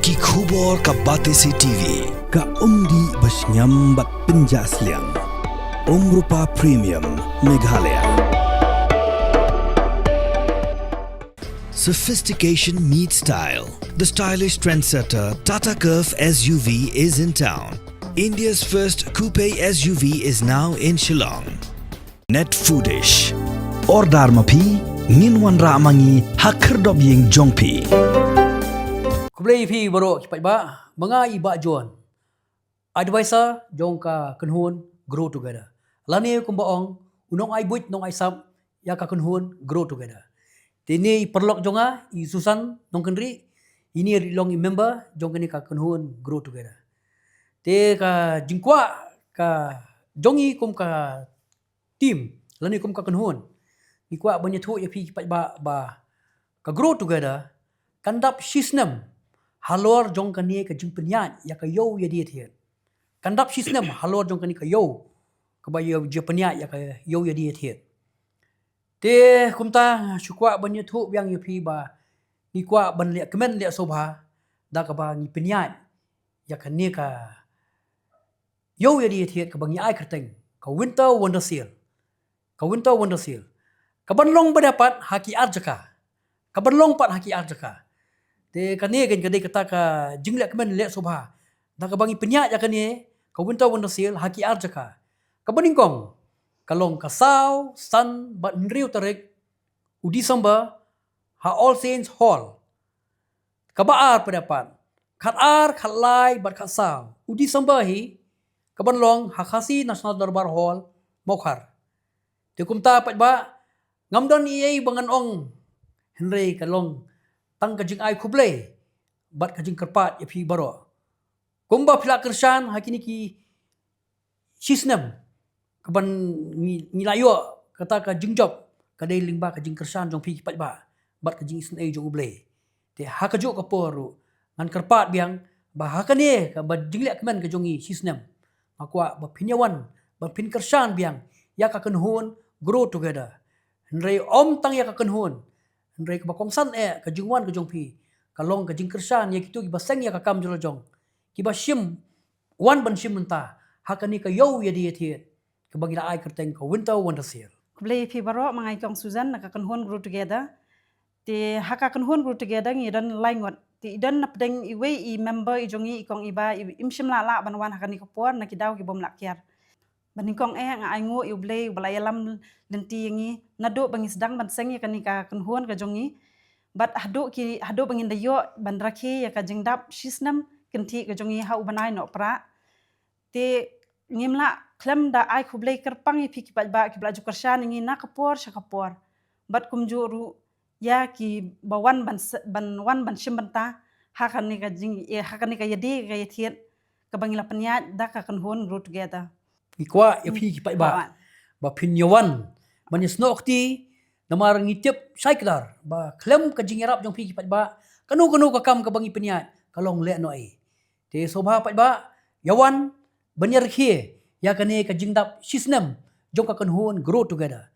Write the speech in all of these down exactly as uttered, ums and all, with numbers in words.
Ki khubor ka Batesi T V. Ka umdih ba shngiam bad pynjah sliang. Umrupa Premium Meghalaya. Sophistication meets style. The stylish trendsetter Tata Curvv S U V is in town. India's first coupe S U V is now in Shillong. Net Foodish. Order ma phi, ngin wanrah ma ngi ha khyrdop ïing jong phi. Khublei phi baroh ki paidbah, ma nga i Bah John, advisor jong ka kynhun Grow Together. Lane kumba ong, u nongai buit nongai sap ïa ka kynhun Grow Together. Te ine i paralok jong nga i Susan Nongkynrih, ine ruh i long i member jong kane ka kynhun Grow Together. Te ka jingkwah ka jong i kum ka team lane kum ka kynhun, ngi kwah ban ïathuh ïa phi ki paidbah ba ka Grow Together kan dap shisnem halor jong kane ka jingpynïaid ïa ka ïew ïa diethied. Kan dap shisnem halor jong kane ka ïew kaba ïa jingpynïaid ïa ka ïew ïa diethied. Te kumta shu kwah ban ïathuh biang ïa phi ba ngi kwah ban leh kmen leh sngewbha da kaba ngi pynïaid ïa kane ka ïew ïa diethied kaba ngi ai kyrteng ka Winter Wonder Sale. Ka Winter Wonder Sale kaban long bad pat ha ki ar jaka. Kaban long pat ha ki ar jaka. Te kane kan ka dei kata ka jingleh kmen leh sngewbha da kaba ngi pynïaid ïa kane ka Winter Wonder Sale ha ki ar jaka. Kaba nyngkong ka long ka saw, san bad hynriew tarik u December ha All Saints Hall. Kaba ar pat, khatar, khatlai bad khatsaw u December hi kaban long ha Khasi National Dorbar Hall, Mawkhar. Te kumta paidbah, ngam don ei ei ba ngan ong, hynrei ka long tang ka jingai khublei bad ka jingkyrpad ïa phi baroh. Kumba phi la kyrshan ha kine ki shisnem kaban ngi, ngi la ïoh kata ka jingjop, ka dei lyngba ka jingkyrshan jong phi ki paidbah bad ka jingisynei jong U Blei. Te ha kajuh ka por ruh ngan kyrpad biang ba ha kane kaba jingleh kmen ka jong ngi shisnem, nga kwah ba phin ïawan, ba phin kyrshan biang ïa ka kynhun Grow Together. Hynrei ym tang ïa ka kynhun, hynrei kaba kongsan eh ka jingwan ka jong phi ka long ka jingkyrshan ïa kito kiba seng ïa ka kam jong la jong, kiba shim, wan ban shim bynta ha kane ka ïew ïa diethied kaba ngi la ai kyrteng ka Winter Wonder Sale. Khublei phi baroh, ma nga i kong Susan na ka kynhun Grow Together. Te ha ka kynhun Grow Together ngi don lai ngut. Te i don na pdeng iwei i member i jong ngi i kong Iba, i im shym la lah ban wan ha kane ka por na ki daw ki bym lah kiar. Ba nyngkong eh nga ainguh ïa U Blei uba la ïalam lynti ïa ngi naduh ba ngi sdang ban seng ïa kane ka kynhun ka jong ngi. Bad haduh ki, haduh ba ngin da ïoh ban rakhe ïa ka jingdap shisnem kynthih ka jong ngi ha u bnai Nohprah. Te ngim lah khlem da ai khublei kyrpang ïa phi ki paidbah kiba la ju kyrshan ïa ngi na ka por sha ka por. Bad kumjuh ruh ïa kiba wan ban se-, ban wan ban shim bynta ha kane ka jing, eh, ha kane ka ïadie ka ïathied kaba ngi la pynïaid da ka kynhun Grow Together. Ngi kwah ïa phi ki paidbah ba phin ïawan ban ïasnoh kti, namar ngi tip shai kdar ba khlem ka jingïarap jong phi ki paidbah, kano kano ka kam kaba ngi pynïaid ka long lehnohei. Te sngewbha paidbah, ïawan ban ïarakhe ïa kane ka jingdap shisnem jong ka kynhun Grow Together.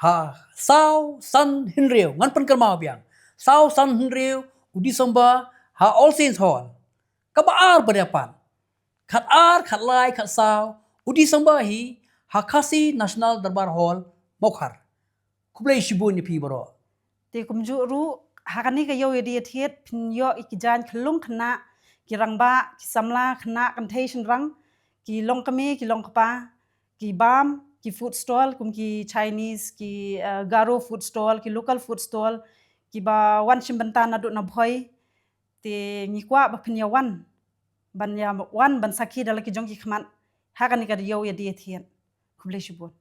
Ha saw san hynriew, ngan pynkynmaw biang, saw san hynriew u December ha All Saints Hall. Kaba ar pat, khatar, khatlai, khatsaw u December hi ha Khasi National Dorbar Hall, Mawkhar. Khublei shibun ïa phi baroh. Te kumjuh ruh ha kane ka ïew ïa diethied phin ïoh ïa ki jaiñ khyllung khynnah, ki rangbah, ki samla, khynnah kynthei shynrang, ki longkmie, ki longkpa, ki bam, ki food stall kum ki Chinese, ki, eh, Garo food stall, ki local food stall, kiba wan shim bynta naduh na Bhoi. Te ngi kwah ba phin ïawan ban ïawan ban sakhi da la ki jong ki khmat ha kane ka ïew ïa diethied. Khublei shibun.